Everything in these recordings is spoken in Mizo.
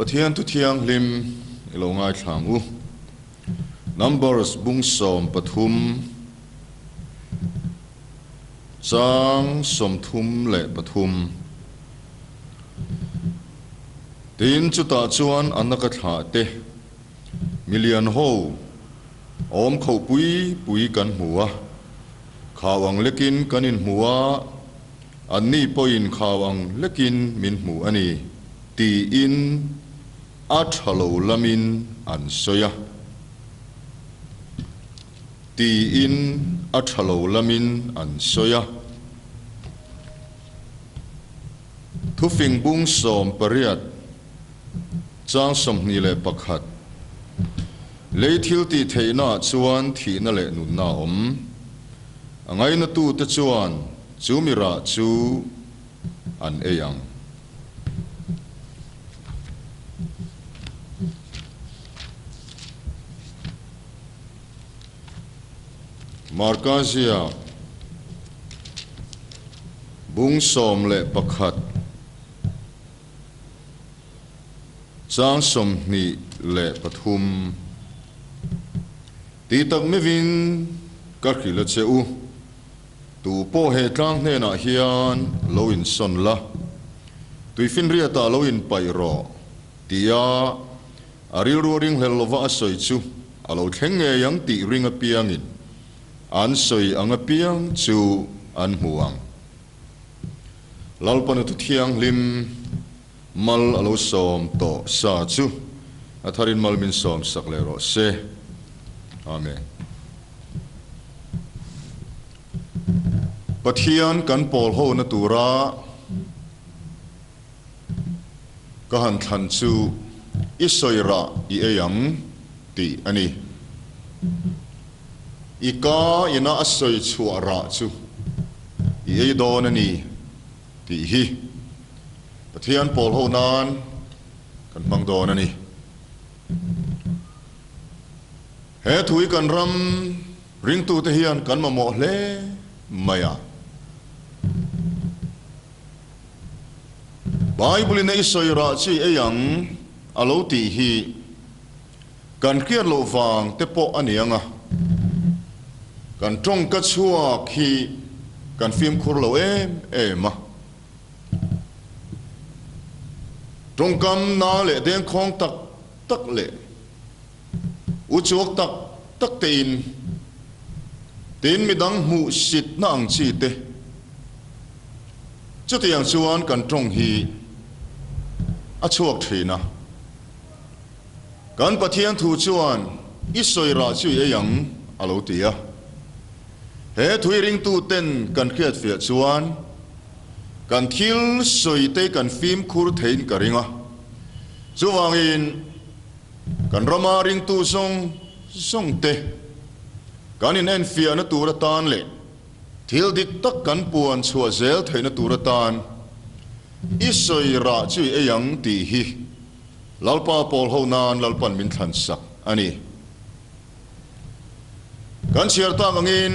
Pathian thu thianghlim i lo ngaithla ang u. Numbers bung 13 chang 33. Tin, chutah chuan a naka thlah te, milian ho awm khoh pui pui kan hmu a, khau ang lekin kan inhmu a, anni pawhin khau ang lekin min hmu a ni, tiin a tha lo lamin an sawi a. Tiin a tha lo lamin an sawi a. Thufing bung 18, chang 21, Lei thil tih theihnaah chuan thihna leh nunna a awm. A ngainatute chuan chu mi rah chu an ei ang. Marka ziak bung 11 chang 23 Ti tak meuhin ka hrilh a che u, tu pawh he tlang hnenah hian lo insawn la, tuifinriatah lo inpaih rawh, tia A rilru a ringhlel lova a sawi chu a lo thleng ngei ang tih ring apiangin an sawi ang apiang chu an hmu ang. Lalpana thu thianghlim mal a lo sawm tawh sa chu a tharin mal min sawm sak leh rawh se. Amen. Pathian kan pawl hona tura Ka han thlan chu i sawi rah i ei ang tih a ni. I ka ina a sawi chhuah rah chu i ei dawn a ni tih hi Pathian pawl ho nan kan hmang dawn a ni. He thu hi kan ram ringtute hian kan mamawh hle mai a. Bible in ei sawi rah chi ei ang a lo tih hi kan hriat loh vang te pawh a ni ang a, kan tawngka chhuak hi kan fimkhur lo em em a. Tawngkam na leh dengkhawng tak tak leh u chuak tak tak tein tin midang hmuh sitna ang chi te chutiang chuan kan tawng hi a chhuak thin a. Kan Pathian thu chuan i sawi rah chu i ei ang a lo ti a. He thui ringtu ten kan hriatfiah chuan kan thil sawi te kan fimkhur theiin ka ring a. Chuvangin kan rama ringtu zawng zawng te kan inenfiahna tur atan leh thil dik tak kan puan chhuah zel theihna tur atan i sawi rah chu i ei ang tih hi Lalpa pawl ho nan Lalpan min thlan sak a ni. Kan chhiar tak angin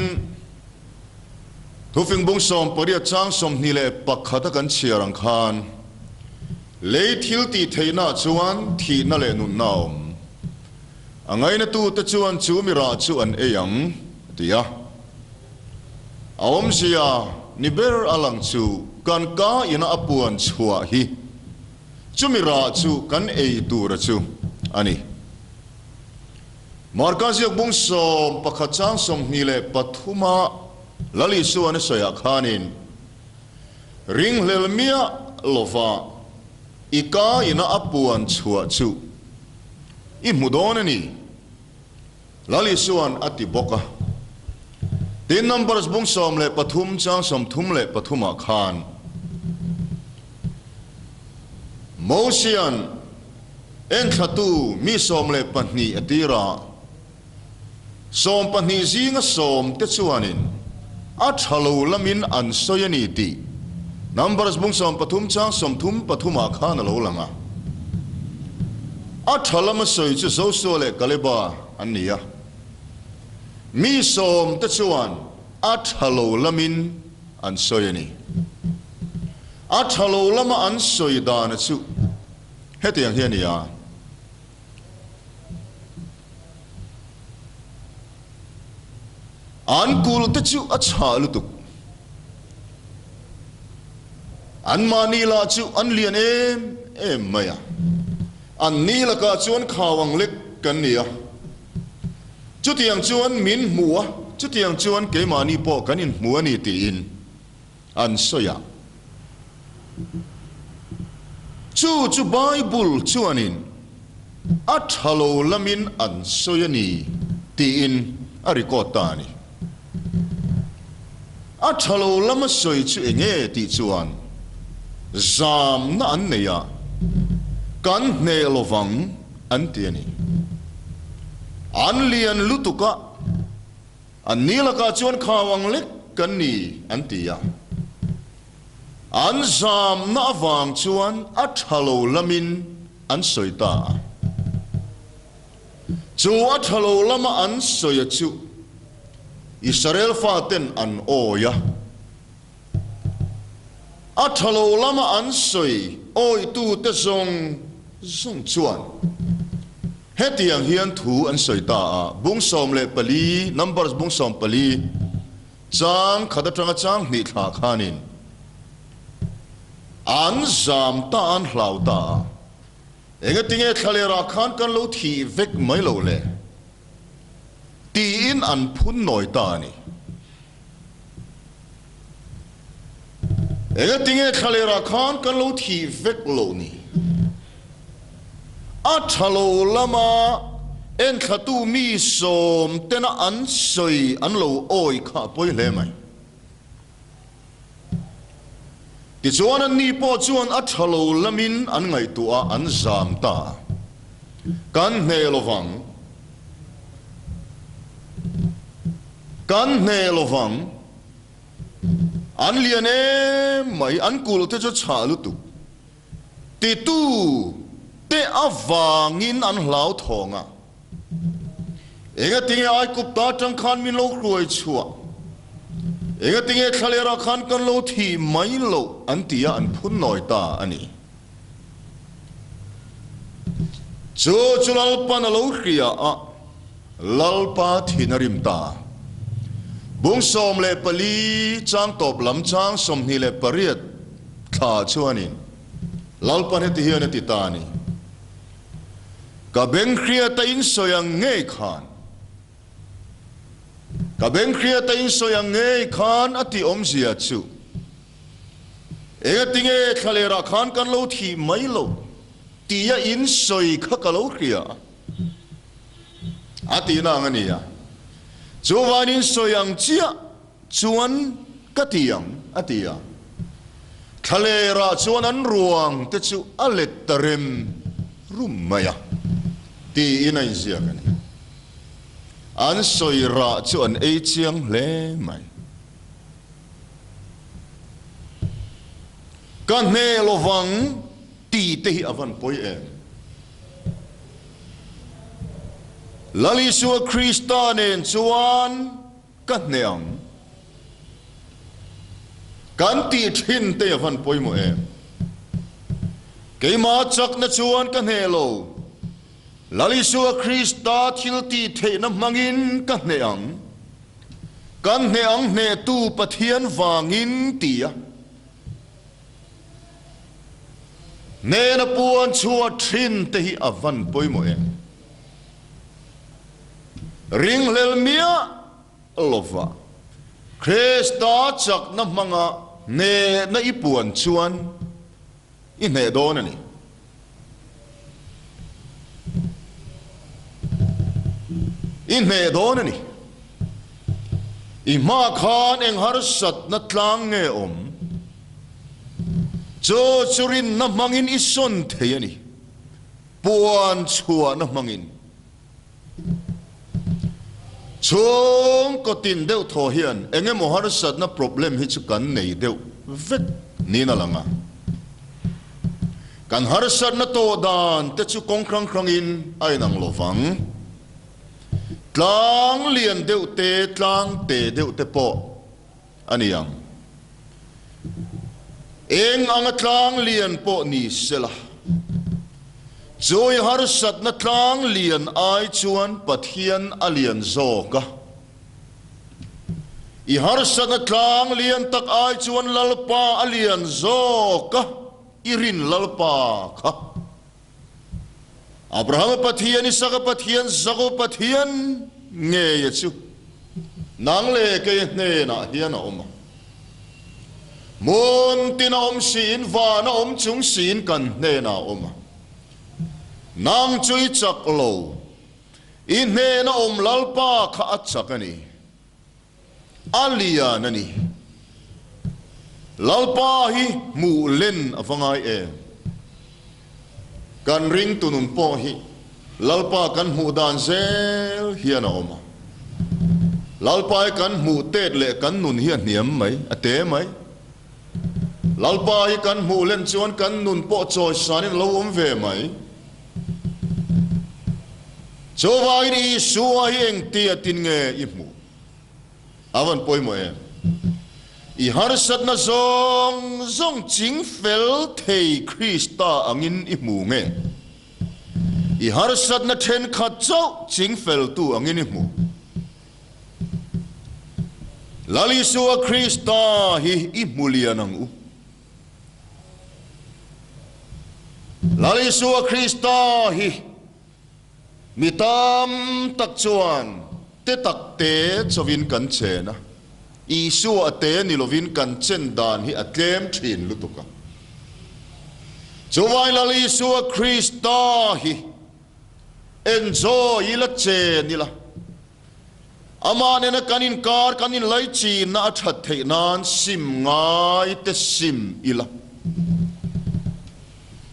Thufing bung 18 chang 21 a kan chhiar ang khan lei thil tih theihna ah chuan thihna leh nunna a awm. A ngainatute chuan chu mi rah chu an ei ang, a ti a. A awmzia ni ber a lang chu kan ka ina a puan chhuah hi chumi rah chu kan ei tura chu a ni. Marka ziak bung 11 chang 23 a Lal Isuan a sawiah khanin, Ringhlel miah lova i ka ina a puan chhuah chu i hmu dawn a ni, Lal Isuan a ti bawk a. Tin, Numbers bung 13 chang 33 ah khan Mosian Enthlatu mi 12 a tir a, 12 zinga sawm te chuanin a tha lo lamin an sawi a ni tih Numbers bung 13 chang 33 ah khan a lo lang a. A tha lama sawi chu Josua leh Kaleba an ni a. Mi sawm te chuan a tha lo lamin an sawi a ni. A tha lo lama an sawi dana chu. Hetiang hi a ni a. An kul te chu a chhah lutuk. Anmahni lah chu an lian em em mai a. Anni lakah chuan khau ang lek kan ni a. Chutiang chuan min hmu a, chutiang chuan keimahni pawh kan inhmu a ni tiin an sawi a. Chu chu Bible chuanin a tha lo lamin an sawi a ni tiin a record ta a ni. A tha lo lama sawi chu eng nge tih chuan zamna an nei a, kan hneh lovang an ti a ni. An lian lutuk a. An ni lakah chuan khau ang lek kan ni, an ti a. An zamna avang chuan a tha lo lamin an sawi ta a. Chu a tha lo lama an sawi a chu Israel faten an awi a. A tha lo lama an sawi awitute zawng zawng chuan hetiang hian thu an sawi ta a, Bung 14, Numbers bung 14, chang khat atanga chang hnih thlah khanin an zam ta, an hlau ta a, Engatinge thlalerah khan kan lo thih vek mai lo le? Tiin an phun nawi ta a ni. Engatinge thlalerah khan kan lo thih vek loh ni? A tha lo lama enthlatu mi sawm tena an sawi an lo awi kha a pawi hle mai. Tichuan anni pawh chuan a tha lo lamin an ngaihtuah a, an zam ta a. Kan hneh lovang. Kan hneh lovang. An lian em mai, an kulh te chu chhah lutuk. Titu te avangin an hlauthawng a. Engatinge Aigupta atang khan min lo hruai chhuah? Engatinge thlalerah khan kan lo thih mai loh an ti a, an phun nawi ta a ni. Chu chu Lalpan a lo hria a, Lalpa thin a rim ta. Bung 14 chang tawp lam chang 28 thla chuanin Lalpan heti hian a ti ta a ni. Ka beng hriata in sawi ang ngei khan, ka beng hriata in sawi ang ngei khan a tih awmzia chu engatinge thlalerah khan kan lo thih mai loh tia in sawi kha ka lo hria a. A tihna ang a ni a. Chuvanin sawi ang chiah chuan ka ti ang, a ti a. Thlalerah chuan an ruang te chu a let ta rem rum mai a, tiin a inziak a ni. An sawi rah chu an ei chiang hle mai. Ka hneh lovang tih te hi a van pawi em? Lal Isua Krista nen chuan ka hneh ang. Kan tih thin te a van pawimawh em? Keimah chakna chuan ka hneh lo. Lal Isua Krista thil tih theihna hmangin ka hneh ang. Kan hneh ang hnehtu Pathian vangin ti a. Hnena puan chhuah thin te hi a van pawimawh em? Ringhlel miah lova Krista chakna hmanga hnehna i puan chuan i hneh dawn a ni. I hneh dawn a ni. I hma khan eng harsatna tlang nge awm? Chu chu rinna hmangin i sawn thei a ni. Puan chhuahna hmangin. Chhungkaw tin deuh thaw hian eng emaw harsatna problem hi chu kan nei deuh vek niin a lang a. Kan harsatna tawh dan te chu kawng hrang hrangin a inang lo vang. Tlang lian deuh te, tlang te deuh te pawh a ni ang. Eng anga tlang lian pawh ni sela. Chu i harsatna tlang lian ai chuan Pathian a lian zawk a. I harsatna tlang lian tak ai chuan Lalpa a lian zawk a, i rin Lalpa kha. Abrahama Pathian, Isaka Pathian, Jakoba Pathian ngeia chu nang leh kei hnenah hian a awm a. Hmun tin a awm siin, van a awm chung siin kan hnenah a awm a. Nang chu i chak lo, i hnena awm Lalpa kha a chak a ni. A lian a ni. Lalpa hi hmuh len a va ngai em? Kan ringtu nun pawh hi Lalpa kan hmuh dan zel hian a awm a. Lalpa hi kan hmuh tet leh kan nun hi a hniam mai, a te mai. Lalpa hi kan hmuh len chuan kan nun pawh chawisanin a lo awm ve mai. Chuvangin Isua hi engtia tin nge i hmuh? A van pawimawh em? I harsatna zawng zawng ching fel thei Krista angin i hmu nge? I harsatna thenkhat chauh ching feltu angin i hmu? Lal Isua Krista hi i hmu lian ang u. Lal Isua Krista hi Mi tam tak chuan te tak te chauhin kan chen a, Isua a te ni lovin kan chen dan hi a tlem thin lutuk a. Chuvai Lal Isua Krista hi enjoy ila chen ila, Amah nena kan inkar kan inlaichinna a that theih nan sim ngai te sim ila.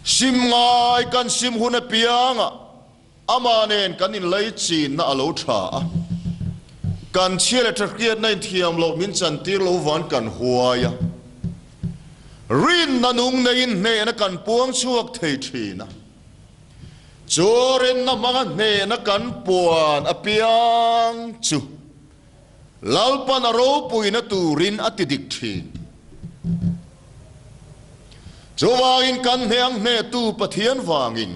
Sim ngai kan sim hun apiangah amah nen kan inlaichinna a lo tha a. Kan chhia leh tha hriatna inthiam loh min chantir lo van kan huai a. Rinna nung neiin hnehna kan puang chhuak thei thin a. Chu rinna hmanga hnehna kan puan apiang chu Lalpan a ropuina turin a ti dik thin. Chuvangin kan hneh ang hnehtu Pathian vangin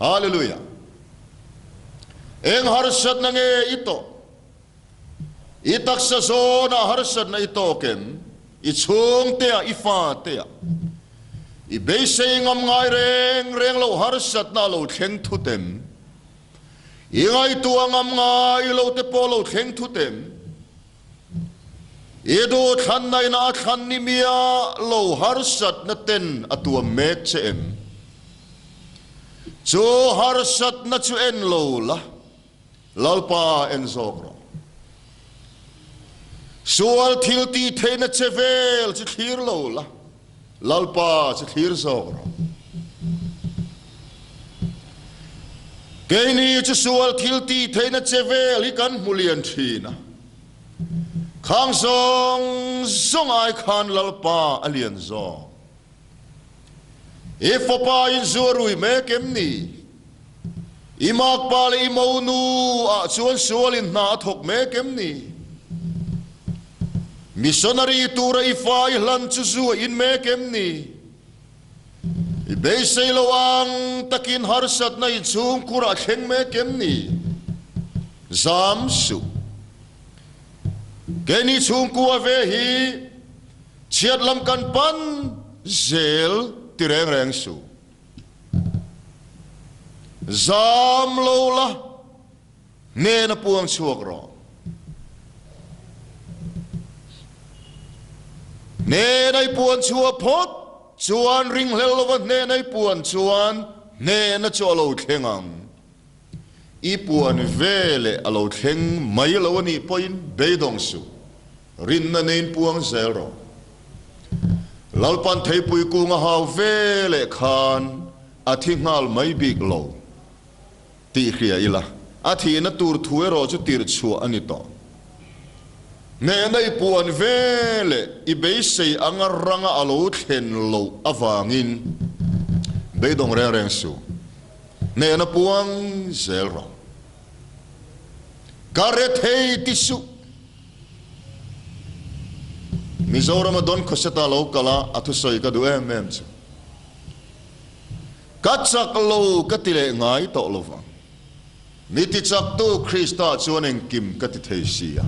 Hallelujah! Eng harsatna nge i tawh? I taksa zawnah harsatna i tawk em? I chhungteah, i fateah. I beisei ngam ngai reng reng loh harsatna a lo thleng thut em? I ngaihtuah ngam ngai lo te pawh a lo thleng thut em? I duhthlanna ina a thlan ni miah lo harsatna ten a tuam mek che em? Chu harsatna chu en lo la. Lalpa en zawk rawh. Sual thil tih theihna che vel chu thlir lo la, Lalpa chu thlir zawk rawh. Keini chu sual thil tih theihna che vel hi kan hmu lian thin a, khang zawng zawng ai khan Lalpa a lian zawk. I fapa in zu a rui mek em ni? I makpa leh i monu ah chuan sualin hna a thawk mek em ni? Missionary tura i fa i hlan chu zu a in mek em ni? I beisei lo ang takin harsatna i chhungkhur ah thleng mek em ni? Zam suh. Keini chhungkua ve hi Chhiat lam kan pan zel ti reng reng suh. Zam lo la, hnena puang chhuak rawh. Hnena i puan chhuah phawt chuan ringhlel lova hnena i puan chuan hnena chu a lo thleng ang. I puan ve leh a lo thleng mai lo a nih pawhin beidawng suh, rinna neiin puang zel rawh. Lalpan theipui kung a hau ve leh khan a thi nghal mai bik lo tih hria ila, a thihna tur thu erawh chu tirh chhuah a ni tawh. Hnehna i puan ve leh i beisei anga ranga a lo thlen loh avangin beidawng reng reng suh. Hnehna puang zel rawh. Ka rethei ti suh. Mizorama Don Khawseta lo kal a, a thusawi ka duh em em chu. Ka chak lo ka ti leh ngai tawh lo vang. Mi tichaktu Krista chuan engkim ka ti thei si a,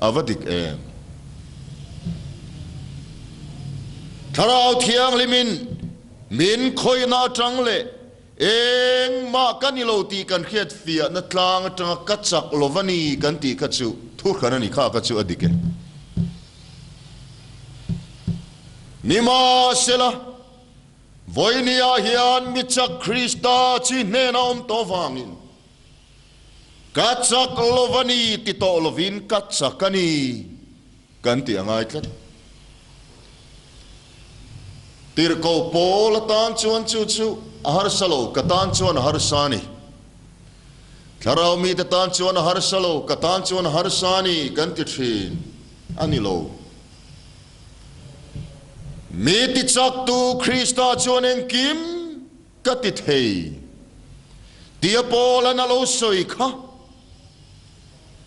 a va dik em? Thlarau Thianghlimin min khawihna atang leh engmah ka ni lo tih kan hriat fiahna tlang atanga ka chak lo va ni kan tih kha chu thuhran a ni kha kha chu a dik e. Nimahsela, Vawinia hian mi chak Krista chi hnena awm tawh vangin ka chak lo va ni ti tawh lovin ka chak a ni kan tih a ngai tlat. Tirhkoh Paul atan chuan chu chu a harsa lo, ka tan chuan a harsa a ni. Thlarau mite tan chuan a harsa lo, ka tan chuan a harsa a ni kan ti thin a ni lo. Mi tichaktu Krista chuan engkim ka ti thei tia Paula'n a lo sawi kha,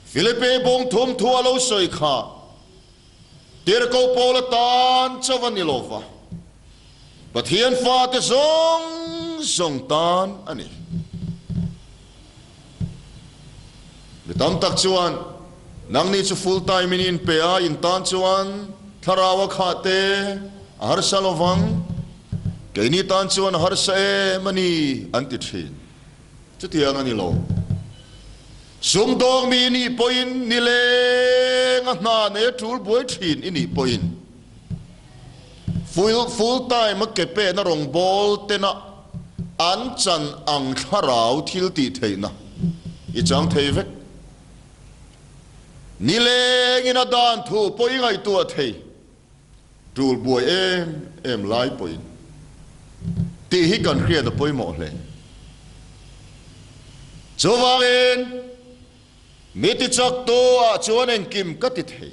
Filipi bung thum thu a lo sawi kha Tirhkoh Paula tan chauh a ni lo va, Pathian fate zawng zawng tan a ni. Mi tam tak chuan, Nangni chu full time in in pe a, in tan chuan thlarau a khah te a harsa lo vang, keini tan chuan a harsa em a ni, an ti thin. Chutiang a ni lo. Sumdawng mi i nih pawhin nileng a hna nei a tul buai thin i nih pawhin full full time a ke pehna rawngbâwl tena an chan ang thlarau thil tih theihna i chang thei vek. Nilengin a dan thu pawh i ngaihtuah thei, tul buai em em lai pawhin tih hi kan hriat a pawimawh hle. Chuvangin mi tichaktu ah chuan engkim ka ti thei.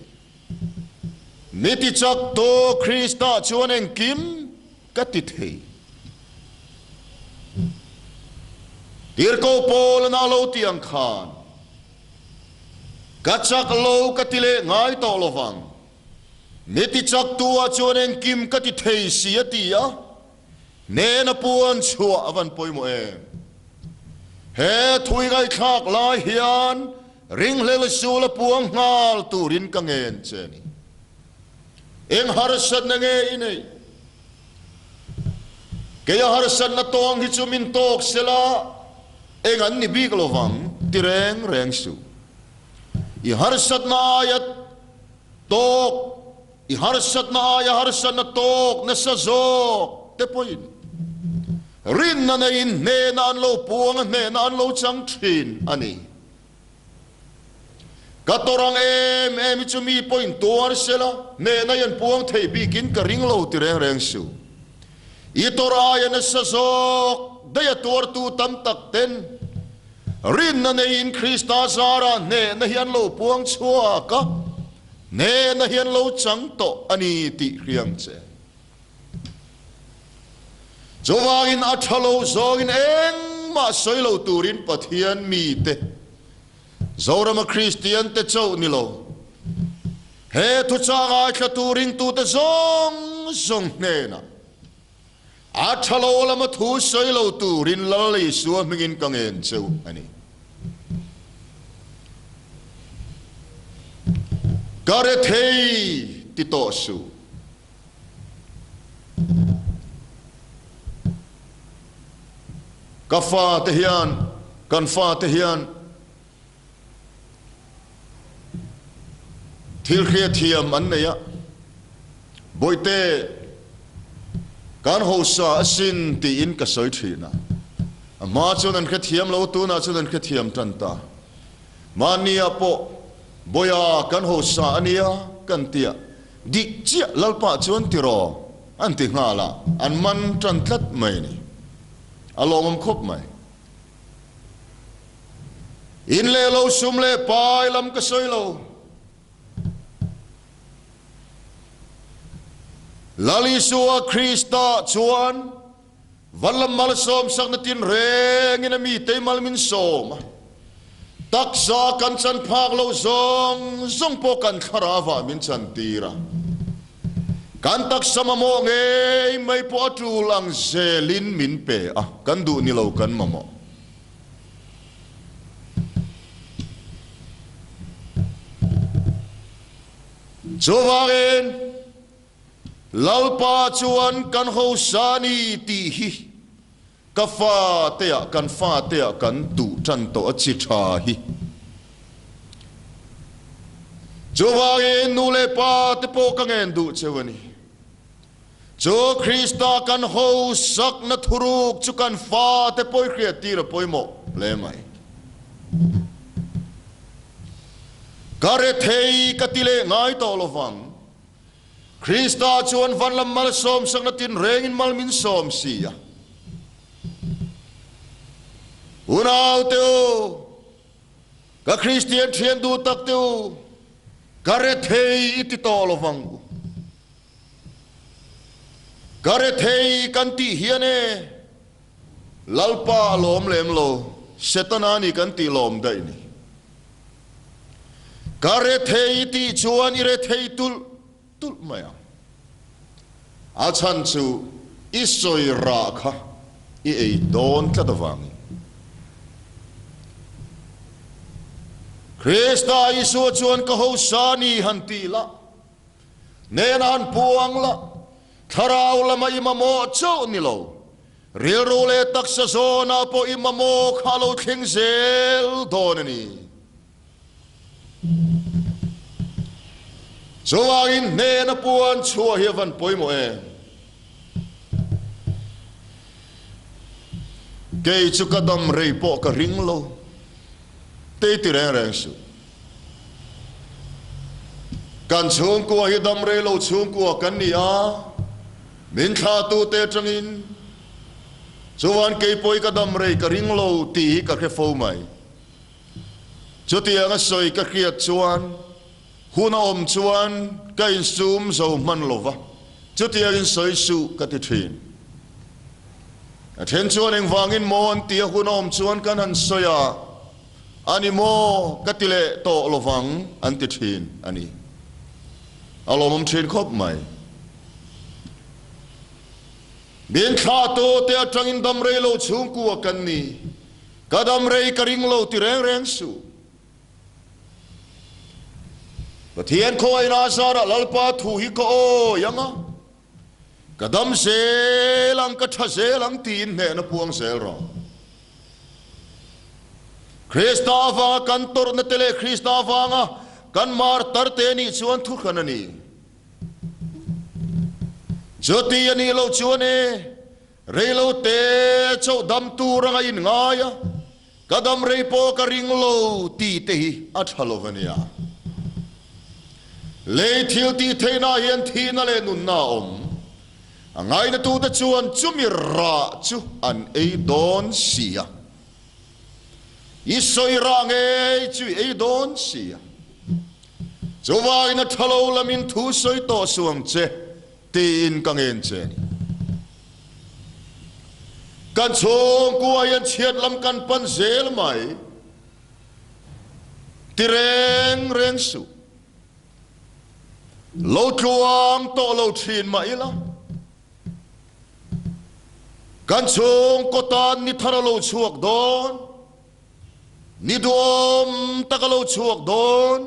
Mi tichaktu Krista chuan engkim ka ti thei. Tirhkoh Paul-a'n a lo ti ang khan, Ka chak lo ka ti leh ngai tawh lo vang. Mi tichaktu ah chuan engkim ka ti thei si a ti a. Hnena puan chhuah a van pawimawh em? He thui ngaihthlak lai hian ringhlel sul a puang nghal turin ka ngen che a ni. Eng harsatna nge i neih? Kei a harsatna tawng hi chu min tawk sela eng an ni bik lovang ti reng reng suh. I harsatna aia tawk I harsatna aia harsatna tawk nasa zawk te pawhin rinna neiin hnehna an lo puang a, hnehna an lo chang thin a ni. Ka tawrh ang em em hi chu mi pawhin tuar sela, hnehna hi an puang thei bikin ka ring lo ti reng reng suh. I tawrh aia nasa zawk daih a tuartu tam tak ten rinna neiin Krista zarah hnehna hi an lo puang chhuak a, Hnehna hian lo chang tawh a ni tih hriang che. Chuvangin a tha lo zawngin engmah sawi lo turin Pathian mite, Zorama Kristian te chauh ni lo, he thuchah ngaithlatu ringtute zawng zawng hnenah A tha lo lama thu sawi lo turin Lal Isua hmingin ka ngen cheu a ni. Ka rethei ti tawh suh. Ka fate hian, kan fate hian, Thil hriathiam an nei a, Bawihte, kan hausa asin tiin ka sawi thin a. A hma chuan an hrethiam lo, tunah chuan an hrethiam tan ta. Mahnia pawh, Bawiha, kan hausa a nia kan ti a, dik chiah Lalpa chuan tiraw an ti nghal a, an man tan tlat mai a ni. A lawmawm khawp mai. In leh lo sum leh pai lam ka sawi lo. Lal Isua Krista chuan van lam malsawm sakna tin rengin a mite mal min sawm a. Taksa kan chan phak lo zawng zawng pawh kan thlarau ah min chan tir a. Kan taksa mamawh ngei mai pawh a tul ang zelin min pe a, kan duh ni lo kan mamawh. Chuvangin Lalpa chuan kan hosa ni tih hi Ka fateah, kan fateah kan tuh tan tawh a chi tha hi. Chuvangin nu leh pa te pawh ka ngen duh cheu a ni. Chu Krista kan hosakna thuruk chu kan fate pawi hriat tir a pawimawh hle mai. Ka rethei ka ti leh ngai tawh lovang. Krista chuan van lam malsawmsakna tinrengin mal min sawm si a. Unaute u, ka Kristian thian duh tak te u, ka rethei i ti tawh lo vang u. Ka rethei kan tih hian e, Lalpa a lawm lem lo, Setana ni kan tih lawm daih ni. Ka rethei i tih chuan i rethei tulh tulh mai ang. A chhan chu i sawi rah kha i ei dawn tlat avangin. Krista Isua chuan ka hosa ni han ti la, hnenah han puang la, thlarau lama i mamawh chauh ni lo, Rilru leh taksa zawnah pawh i mamawh kha a lo thleng zel dawn a ni. Chuvangin hnena puan chhuah hi a van pawimawh em? Kei chu ka dam rei pawh ka ring lo. Tei ti reng reng suh. Kan chhungkua hi dam rei lo chhungkua kan ni a, min thlahtute atangin chuan kei pawh hi ka dam rei ka ring lo tih hi ka hre fo mai. Chutiang a sawi ka hriat chuan hun a awm chuan ka insum zo hman lo va, chutiangin sawi suh ka ti thin. A then chuan engvangin maw an ti a hun a awm chuan kan han sawi a, A ni maw? Ka ti leh tawh lovang an ti thin a ni. A lawmawm thin khawp mai. Min thlahtu te atangin dam rei lo chhungkua kan ni. Ka dam rei ka ring lo ti reng reng suh. Pathian khawngaihna zarah Lalpa thu hi ka awi ang a. Ka dam zel ang, ka tha zel ang tiin hnehna puang zel rawh. Krista avanga kan tawrhna te leh Krista avanga kan martar te nih chuan thuhran a ni. Chuti a nih loh chuan e, reilo te chauh dam tur anga inngai a, Ka dam rei pawh ka ring lo tih te hi a tha lo a nia. Lei thil tih theihna ah hian thihna leh nunna a awm. A ngainatute chuan chumi rah chu an ei dawn si a. I sawi rah ngei chu i ei dawn si a. Chuvangin a tha lo lamin thu sawi tawh suh ang che. Tiin ka ngen che a ni. Kan chhungkua hian chhiat lam kan pan zel mai. Ti reng reng suh. Lo tluang tawh lo thin mah ila. Kan chhungkaw tan ni thar a lo chhuak dawn. Ni duhawm tak a lo chhuak dawn.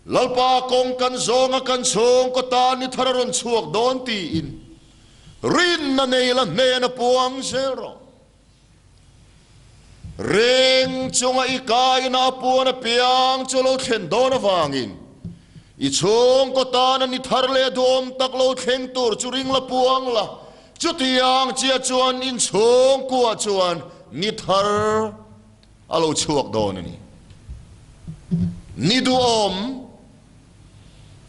Lalpa kawng kan zawnga kan chhungkaw tan ni thar a rawn chhuak dawn tiin rinna nei la hnen a puang zel rawh. Reng chunga i kaina a puan apiang chu lo thlen dawn avangin i chhungkaw tana ni thar leh duhawm tak lo thleng tur chu ring la puang la, chutiang chiah chuan inchhungkua chuan ni thar A lo chhuak dawn a ni. Ni duhawm,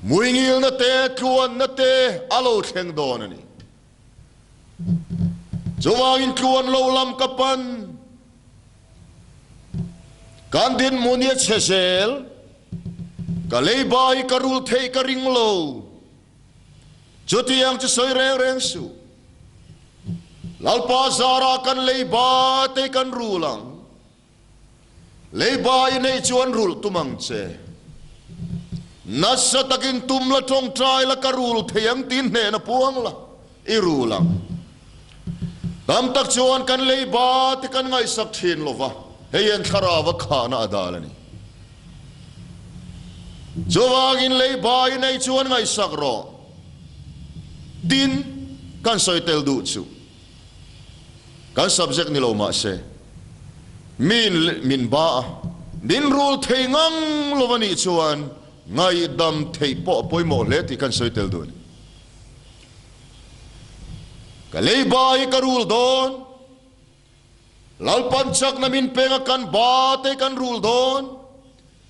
muingilna te, tluanna te a lo thleng dawn a ni. Chuvangin tluan lo lam ka pan. Kan dinhmun hi a chhe zel. Ka leiba hi ka rul theih ka ring lo. Chutiang chu sawi reng reng suh. Lalpa zarah kan leiba te kan rul ang. Leiba i neih chuan rulh tum ang che. Nasa takin tum la tawngtai la ka rul thei ang tiin hnehna puang la, i rul ang. Tam tak chuan kan leiba te kan ngaihsak thin lo va, hei hian thlarau a khahna a dal a ni. Chuvangin leiba i nei chuan ngaihsak rawh. Tin, kan sawi tel duh chu. Kan subject ni lo mah se, miin min ba a, min rul thei ngang lo a nih chuan ngaihdam theih pawh a pawimawh hle tih kan sawi tel duh a ni. Ka lei ba hi ka rul dawn, Lalpan chakna min peng a kan ba te kan rul dawn,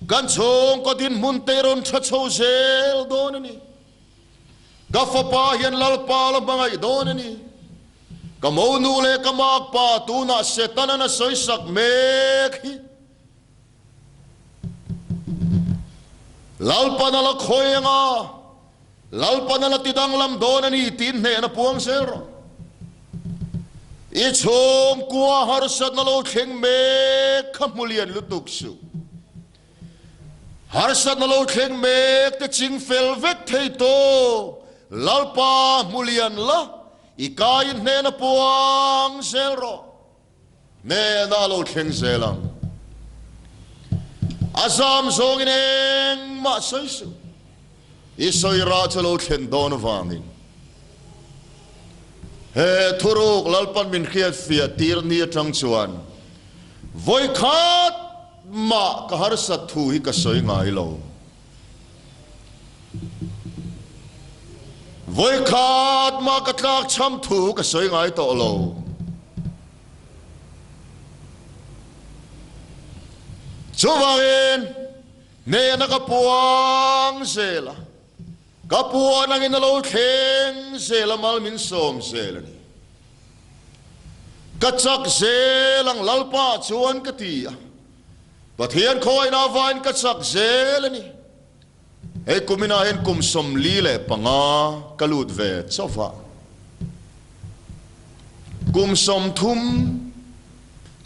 kan chhungkaw dinhmun te rawn tha chho zel dawn a ni. Ka fapa hian Lalpa la hmangaih dawn a ni. Ka monu leh ka makpa tunah Setanan a sawisak mek hi. Lalpan a la khawi ang a, Lalpan a la ti danglam dawn a ni tiin hnehna puang zel rawh. I chhungkua harsatna lo thleng mek kha hmu lian lutuk suh. Harsatna lo thleng mek te ching fel vek thei tawh, Lalpa hmu lian la, i kaiin hnena puang zel rawh. Hnena lo thleng zel ang. A zam zawngin engmah sawi suh. I sawi rah chu lo thlen dawn avangin he thuruk Lalpan min hriatfiah tir ni atang chuan vawikhat mah ka harsat thu hi ka sawi ngai lo. Vawikhat mah ka tlakchham thu ka sawi ngai tawh lo. Chuvangin Hnehna ka puang zel a, ka puan angin a lo thleng zel a, mal min sawm zel a ni. Ka chak zel ang Lalpa chuan ka ti a, Pathian khawiahna avain ka chak zel a ni. Hei kuminah hian kum 45 ka lut ve chauh va, kum 30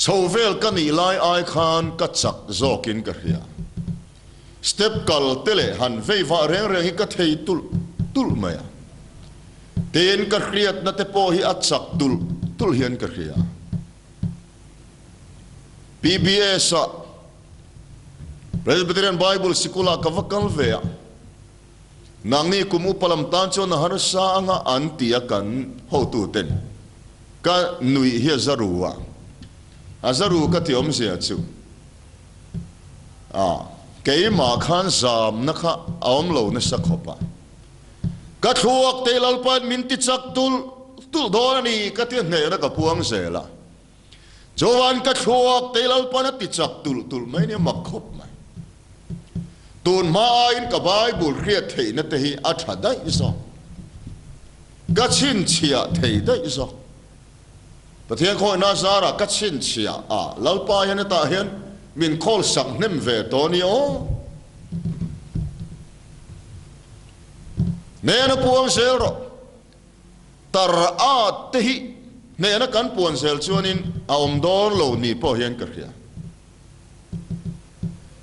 chho vel ka nih lai ai khan ka chak zawkin ka hria. Step kal te leh han vei vah reng reng hi ka thei tulh tulh mai a, tin ka hriatna te pawh hi a chak tulh tulh hian ka hria. PBS-ah Presbyterian Bible Sikul-ah ka va kal ve a, nangni kum upa lam tan chuan a harsa anga an ti a kan hotuten ka nuih hi a za ru a, a za ru ka ti awmzia chu a keimah khan zamna kha a awm lo nasa khawp a, ka thluak te Lalpain min ti chak tulh tulh dawn a ni ka ti a hnehna ka puang zel a. Chuan ka thluak te Lalpan a ti chak tulh tulh mai nia mak khawp mai. Tun hma aiin ka Bible hriat theihna te hi a tha daih zawk. Ka chhinchhiah thei daih zawk. Pathian khawihna zarah ka chhinchhiah a Lalpa hian hetah hian min khawl sak hnem ve tawh a ni aw. Hnena puang zel rawh. Tar at te hi hnehna kan puan zel chuanin a awm dawn lo ni pawh hian ka hria.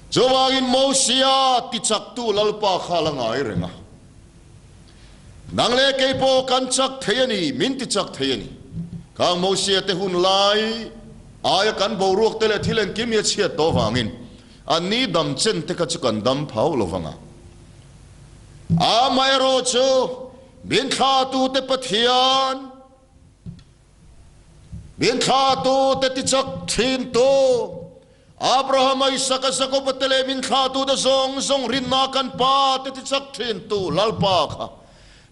Chuvangin Mosia tichaktu Lalpa kha la ngai reng a. Nang leh kei pawh kan chak thei a ni, min tichak thei a ni. Khang Mosia te hun lai aia kan boruak te leh thil engkim hi a chhiat tawh vangin anni dam chen te kha chu kan dam phau lo vang a. Amaherawhchu, Min thlahtute Pathian, min thlahtute tichak thintu, Abrahama, Isaka, Jakoba te leh min thlahtute zawng zawng rinna kan Pa te tichak thintu Lalpa kha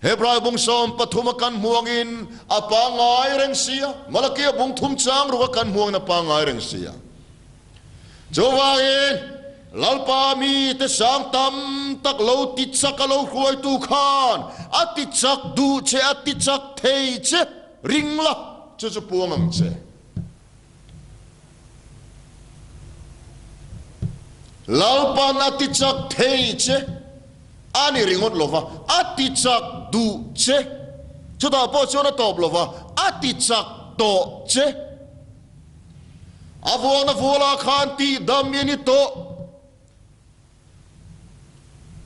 Hebrai bung 13 a kan hmuangin a pangngai reng si a, Malakia bung thum chang ruk a kan hmuangin a pangngai reng si a. Chuvangin, Lalpa mite sang tam tak lo ti chak a lo hruaitu khan a ti chak duh che, a ti chak thei che, ring la, chu chu puang ang che. Lalpan a ti chak thei che a ni ringawt lo va, a ti chak duh che, chutah pawh chuan a tawp lo va, a ti chak tawh che. A vuana vualah khan tih dam i ni tawh.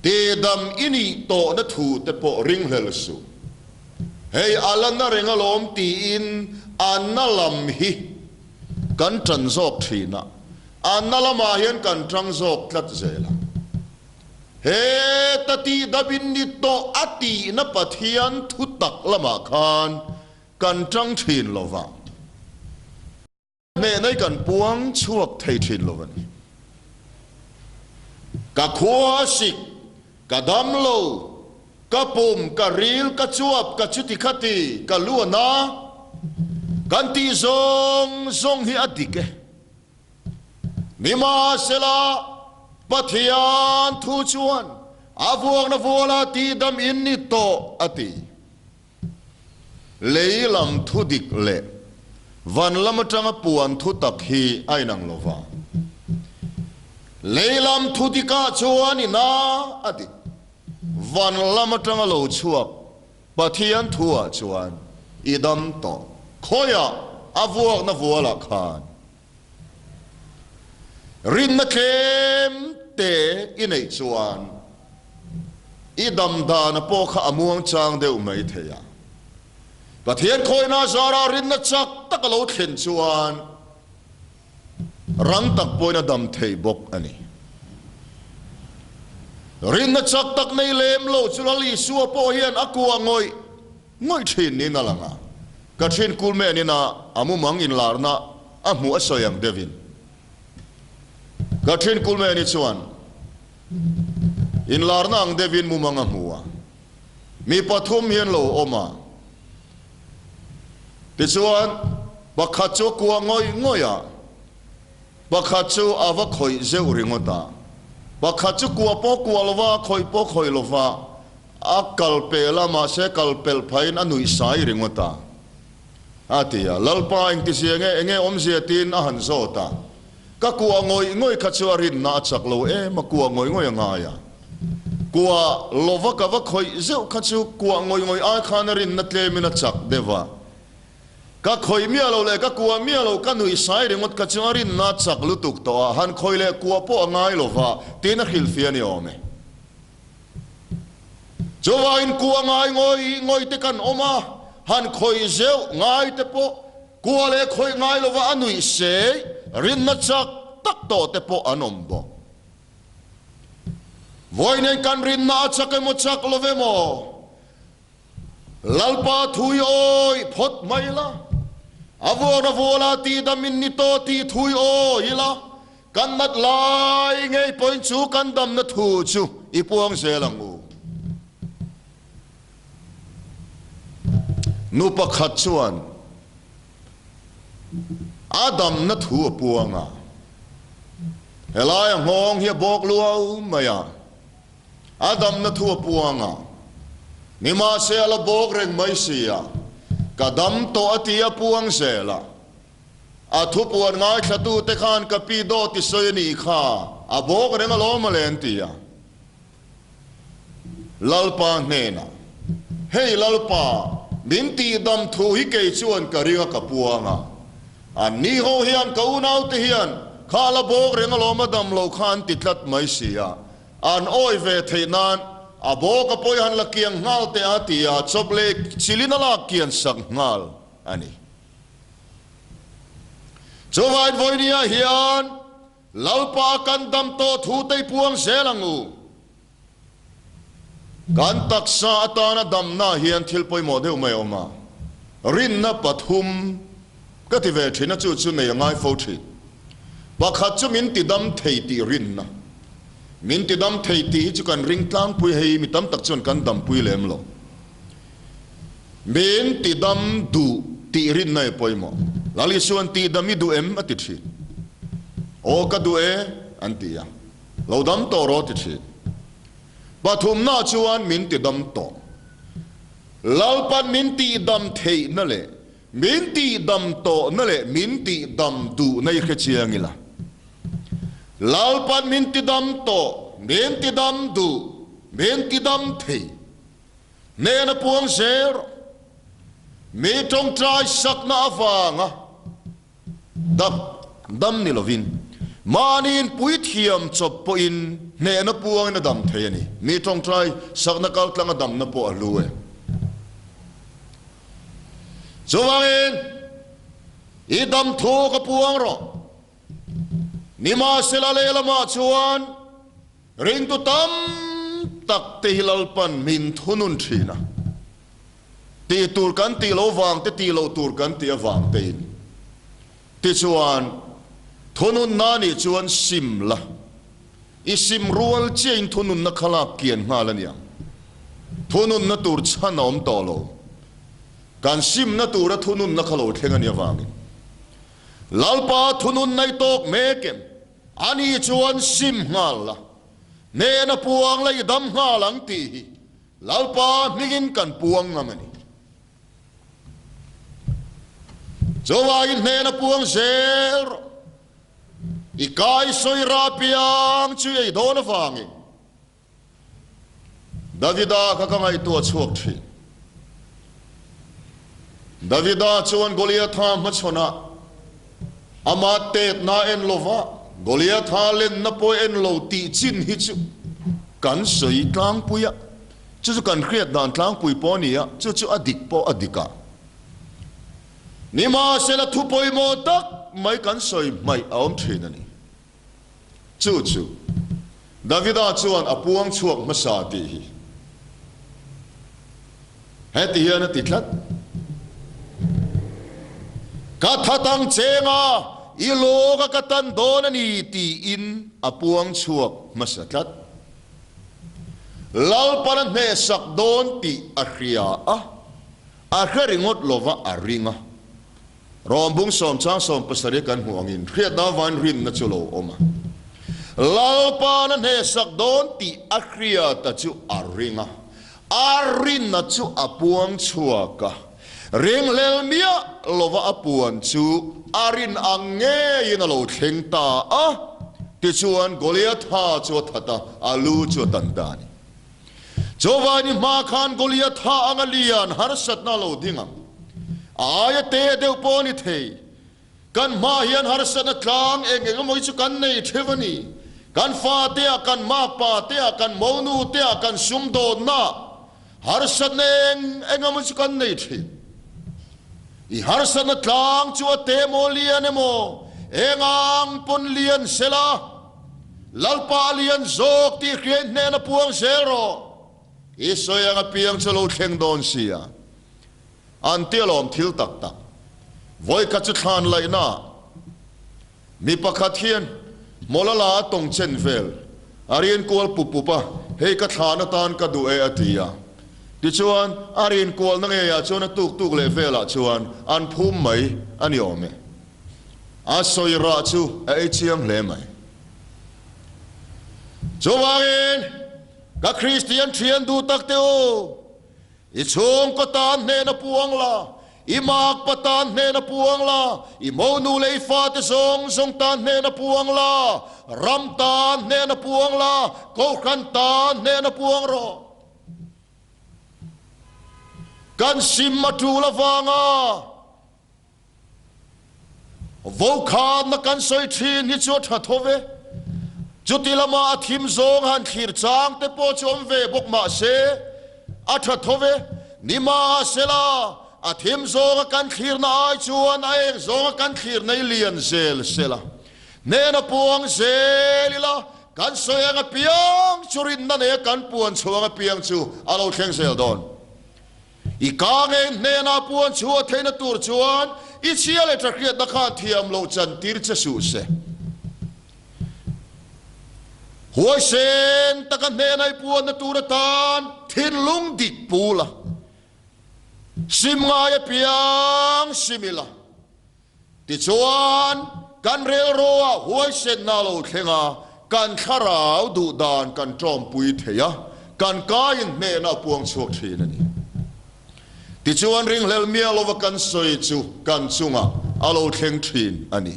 Tihdam i nih tawhna thu te pawh ringhlel suh. Hei a la na reng alawm tiin a na lam hi kan ṭan zawk ṭhin a, a na lamah hian kan ṭang zawk tlat zel a. Heta tihdam in ni tawh a tihna Pathian thu tak lamah khan kan ṭang ṭhin lo va. Hnehna kan puang chhuak thei thin lo a ni. Ka khua sik, ka dam lo, ka pum, ka ril, ka chuap, ka chuti khati, ka lu a na, kan tih zawng zawng hi a dik e. Nimahsela, Pathian thu chuan a vuakna vuala tihdam in ni tawh a ti. Lei lam thu dik leh van lam atanga puan thu tak hi a inang lo va. Lei lam thu dikah chuan i na a dik. Van lam atanga lo chhuak Pathian thuah chuan i dam tawh. Khawiah a vuakna vualah khan Rinna tlem te i neih chuan i dam dana pawh kha a muang chang deuh mai thei a. Pathian khawihna zara rinna chak tak a lo thlen chuan rang tak pawhin a dam thei bawk a ni. Rinna chak tak nei lem lo chu Lal Isua pawh hian a kuah ngawih Ngawih thin niin a lang a, ka thin Kulmen ina a mumang inlarna a hmuh a sawi ang deuhin. Ka thin Kulmeni chuan inlarna ang deuhin mumang a hmu a, mi pathum hi an lo awm a, tichuan pakhat chu a kuah ngawih ngawih a, pakhat chu a va khawih zeuh ringawt a, pakhat chu kuah pawh kuah lova khawih pawh khawih lova A kal pel a, mahse kal pelh phahin a nuih sai ringawt a. A ti a, Lalpa engtizia nge, enge awmzia tiin a han zawt a. Ka kuah ngawih ngawih kha chu a rinna a chak lo em a, kuah ngawih ngawih a ngai a. Kuah lova ka va khawih zeuh kha chu kuah ngawih ngawih ai khan a rinna tlemin a chak deuh a. Ka khawih miah lo leh ka kuah miah lo, ka nuih sai ringawt kha chu a rinna a chak lutuk tawh a, han khawih leh kuah pawh a ngai lova tiin a hrilhfiah a ni awm e. Chuvangin kua ngai ngawih ngawih te kan awm a, han khawih zeuh ngai te pawh kua leh khawih ngai lova a nuih sei rinna chak tak tawh te pawh an awm bawk. Vawiin kan rinna a chak emaw chak lo emaw, Lalpa thui awi phawt mai la, a vuan a vual a tihdam in ni tawh tih thui awi ila, kan nat lai ngei pawhin chu kan damna thu chu i puang zel ang u. Nu pakhat chuan a damna thu a puang a, helai a nghawng hi a bawk luau mai a, A damna thu a puang a, nimahse a la bawk reng mai si a, ka dam tawh a ti a puang zel a. A thupuan ngaithlatute khan ka pi dawt i sawi a nih kha, a bawk reng alawm a le an ti a. Lalpa hnenah, Hei Lalpa, min tihdam thu hi kei chuan ka ring a ka puang a. An ni ho hian ka unaute hian kha la bawk reng alawm a dam lo kha an ti tlat mai si a. An awi ve theih nan a bawk a pawi han la kiang nghal teh a ti a, chawp leh chilin a lak kian sak nghal a ni. Chuvangin vawinia hian Lalpa kan dam tawh thu te i puang zel ang u. Kan taksa atana damna hian thil pawimawh deuh mai a awm a, rinna pathum ka ti ve thin a, chu chu nei a ngai fo thin. Pakhat chu min tidam thei tih rinna. Min tidam thei tih hi chu kan ring tlangpui hei mi tam tak chuan kan dampui lem lo. Min tidam duh tih rinna i pawimawh. Lal Isuan tihdam i duh em a ti thin. Aw ka duh e an ti a. Lo dam tawh rawh ti thin. Pathumna chuan min ti dam tawh. Lalpan min tihdam theihna leh min tihdam tawhna leh min tihdam duhna i hre chiang ila. Lalpan min tidam tawh, min tidam duh, min tidam thei. Hnena puang zel rawh. Mi tawngtai sakna avanga. Dam dam ni lovin. Mahniin puithiam chawp pawhin hnehna puangin a dam thei a ni. Mi tawngtai sakna kaltlanga damna pawh a hlu e. Chuvangin, i dam thu ka puang rawh. Nimahsela lehlamah chuan ringtu tam tak te hi Lalpan min thunun thin a. Tih tur kan tih loh vang te tih loh tur kan tih avang tein. Tichuan, thununna nih chuan sim la. I sim rual chiahin thununna kha lak kian nghal a niang. Thununna tur chhan a awm tawh lo. Kan simna tura thununna kha lo thleng a nih avangin. Lalpa thununna i tawk mek em? Ani chuan sim nghal la. Hnena puang la i dam nghal ang tih hi Lalpa hmingin kan puang ngam a ni. Chuvangin hnena puang zel rawh. I kai sawi ra piang chu ei dawn avangin Davida kha ka ngaihtuah chhuak thin. Davida chuan Goliatha hmachhawnah ama tetna en lova Goliatha lenna pawh en lo tih chin hi chu kan sawi tlangpui a, chu chu kan hriat dan tlangpui pawh a ni a, chu chu a dik pawh a dik a. Nimahsela thu pawimawh tak mai kan sawi hmaih a awm thin a ni. Chu chu Davida chuan a puang chhuak hmasa tih hi heti hian a ti tlat, Ka that ang cheng a, i lawk a ka tan dawn a ni tiin a puang chhuak hmasa tlat. Lalpan a hnehsak dawn tih a hria a, a hre ringawt lova a ring a. Rawmbung sawmchang 70 kan hmuh angin hriatna avain rinna chu lo awm a. Lalpa'n a hnehsak dawn tih a hriata chu a ring a, a rinna chu a puang chhuak a. Ringhlel miah lova a puan chu a rin ang ngeiin a lo thleng ta a, tichuan Goliatha chu a that a, a lu chu a tan ta a ni. Chuvani hma khan Goliatha anga lian harsatna a lo ding ang. A aia te deuh pawh a ni thei. Kan hma hian harsatna tlang eng eng emaw hi chu kan nei theuh a ni. Kan fatea, kan makpatea, kan monutea, kan sumdawnna harsatna eng eng emaw chu kan nei thin. I harsatna tlang chu a te emaw lian emaw, eng ang pawn lian sela, Lalpa a lian zawk tih hriain hnen a puang zel rawh. I sawi ang apiang chu lo thleng dawn sia. An ti alawm thil tak tak. Vawikhat chu thlan laihna ah mi pakhat hian mawla la a tawng chen vel a rin kual pup pup a, hei ka thlan atan ka duh e a ti a. Tichuan a rin kualna ngeiah chuan a tuk tuk leh velah chuan an phum mai a ni awm e. A sawi rah chu a ei chiang hle mai. Chuvangin ka Kristian thian duh tak te u, i chhungkaw tan hnena puang la, i makpa tan hnena puang la, i monu leh i fate zawng zawng tan hnena puang la, ram tan hnena puang la, kohhran tan hnena puang rawh. Kan sim a tul avanga Vokhatna kan sawi thin hi chu a tha tho ve. Chuti lama a thim zawng han thlir chang te pawh chu awm ve bawk mah se, a tha tho ve. Nimahsela, a thim zawnga kan thlirna ai chuan a eng zawnga kan thlirna hi lian zel sela. Hnena puang zel ila, kan sawi ang apiang chu rinna nei a kan puan chhuang apiang chu a lo thleng zel dawn. I ka ngei hnenah puan chhuah theihna tur chuan i chhia leh tha hriatna khan thiam loh chantir che suh se. Huaisen taka hnena i puanna tur atan thinlung dik pu la, sim ngai apiang sim ila. Tichuan, kan rilruah huaisenna a lo thleng a, kan thlarau duh dan kan ṭawmpui thei a, kan kaiin hnehna a puang chhuak ṭhin a ni. Tichuan, ringhlel miah lova kan sawi chu kan chungah a lo thleng ṭhin a ni.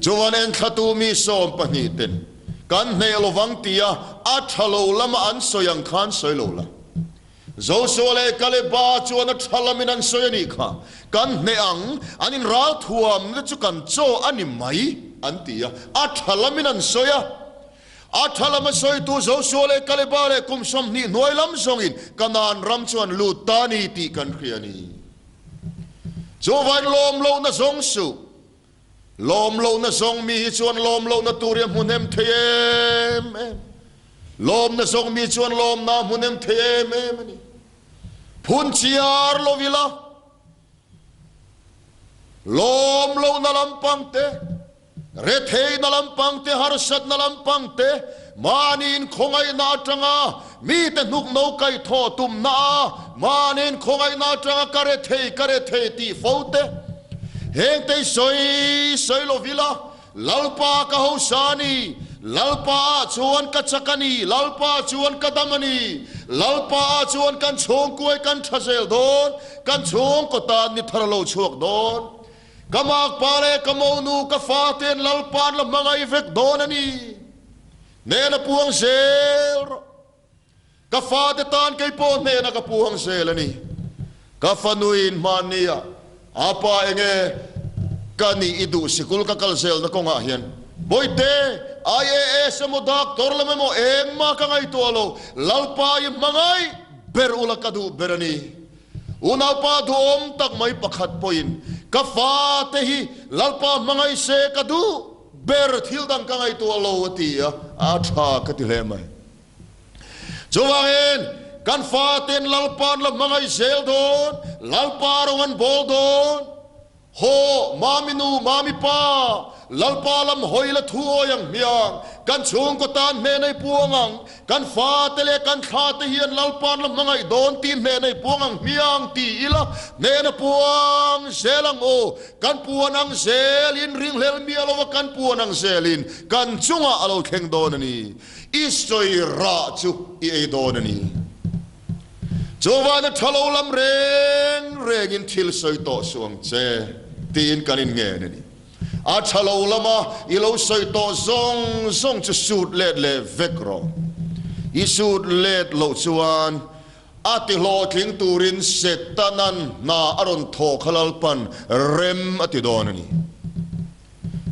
Chuan enthlatu mi 12 ten kan hneh lovang tia a ṭha lo lama an sawi ang khan sawi lo la. Joshua leh Kaleba chuan a tha lamin an sawi a nih kha, Kan hneh ang, an inral thuamna chu kan chaw a ni mai, an ti a, a tha lamin an sawi a. A tha lama sawitu Josua leh Kaleba leh kum 20 hnuai lam zawngin Kanaan ram chu an lut ta a ni tih kan hria a ni. Chuvain lawm lohna zawng suh. Lawm lohna zawng mi hi chuan lawm lohna tur hi a hmu hnem thei em em. Lawmna zawng mi chuan lawmna a hmu hnem thei em em a ni. Phun chiar lo ila, lawm lohna lampang te, Retheihna lampang te, harsatna lampang te, mahni inkhawngaihna atanga mite hnuk no kaih thawh tumna a, mahni inkhawngaihna atanga ka rethei, ka rethei tih fo te, hengte i sawi sawi lo vila, Lalpa ka hausa a ni, Lalpa ah chuan ka chak a ni, Lalpa ah chuan ka dam a ni, Lalpa ah chuan kan chhungkuai kan tha zel dawn, kan chhungkaw tan ni thar a lo chhuak dawn. Ka makpa leh ka monu ka fate'n Lalpa'n la hmangaih vek dawn a ni. Hnena puang zel rawh. Ka fate tan kei pawh hnena ka puang zel a ni. Ka fanuin hmannia a pa enge ka nih i duh sikul ka kal zelna kawngah hian Bawihte, IAS emaw Doctor lam emaw engmah ka ngaihtuah lo, Lalpa i hmangaih ber ula ka duh ber a ni. Unaupa duhawm tak mai pakhat pawhin, Ka fate hi Lalpa hmangaih se ka duh ber, thil dang ka ngaihtuah lo a ti a, a tha ka ti hle mai. Chuvangin, kan fate'n Lalpa'n la hmangaih zel dawn, Lalpa rawng an bawl dawn. Haw, Mami nu, Mami pa, Lalpa lam hawi la thu awi ang hmiang, kan chhungkaw tan hneh nei puang ang, kan fate leh kan thlate hian Lalpa'n la hmangaih dawn tih hneh nei puang ang hmiang ti ila, hnehna puang zel ang u, kan puan ang zelin ringhlel miah lova kan puan ang zelin kan chungah a lo thleng dawn a ni, i sawi rah chu i ei dawn a ni. Chuvana tha lo lam reng rengin thil sawi tawh suh ang che tiin kan inngen a ni. A tha lo lama i lo sawi tawh zawng zawng chu sut let leh vek rawh. I sut let loh chuan a ti hlawhtling turin Setanan hna a rawn thawh kha Lalpan rem a ti dawn a ni.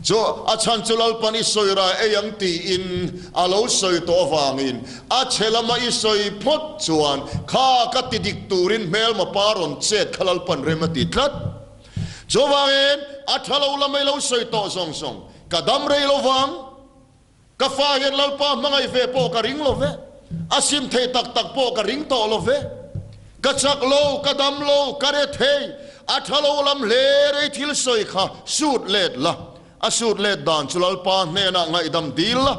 Chu a chhan chu Lalpan i sawi ra ei ang tiin a lo sawi tawh avangin a chhe lama i sawi phawt chuan kha ka ti dik turin hmelma pa rawn chet kha Lalpan rem a ti tlat. Chuvangin a tha lo lama i lo sawi tawh zawng zawng ka dam rei lo vang. Ka fa hian Lalpa hmangaih ve pawh ka ring lo ve, a sim thei tak tak pawh ka ring tawh lo ve. Ka chak lo, ka dam lo, ka re thei, a tha lo lam hle rei thil sawi kha sut let la, a sut let dan chu Lalpa hnenah ngaihdam dil la.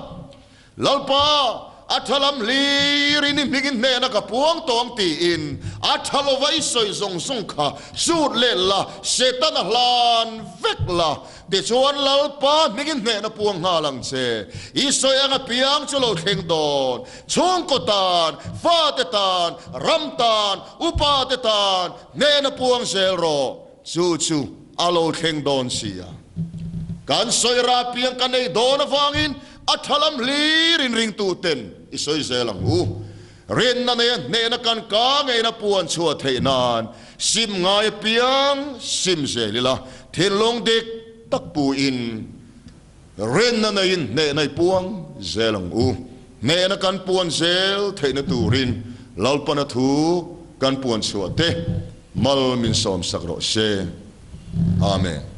Lalpa, a tha lam hlir in i hmingin hnena ka puang tawh ang tiin a tha lova i sawi zawng zawng kha sut let la, Setana hlan vek la. Tichuan Lalpa hmingin hnehna puang nghal ang che. I sawi ang apiang chu lo thleng dawn. Chhungkaw tan, fate tan, ram tan, upa te tan hnehna puang zel rawh. Chu chu a lo thleng dawn sia. Kan sawi rah piang ka nei dawn avangin a tha lam hlir in ringtu ten i sawi zel ang u. Rinna neia hnehna kan ka ngeina puan chhuah theih nan sim ngai apiang sim zel ila, thinlung dik tak puin rinna neiin hnehna i puang zel ang u. Hnehna kan puan zel theihna turin Lalpana thu kan puan chhuah te mal min sawmsak rawh se. Amen.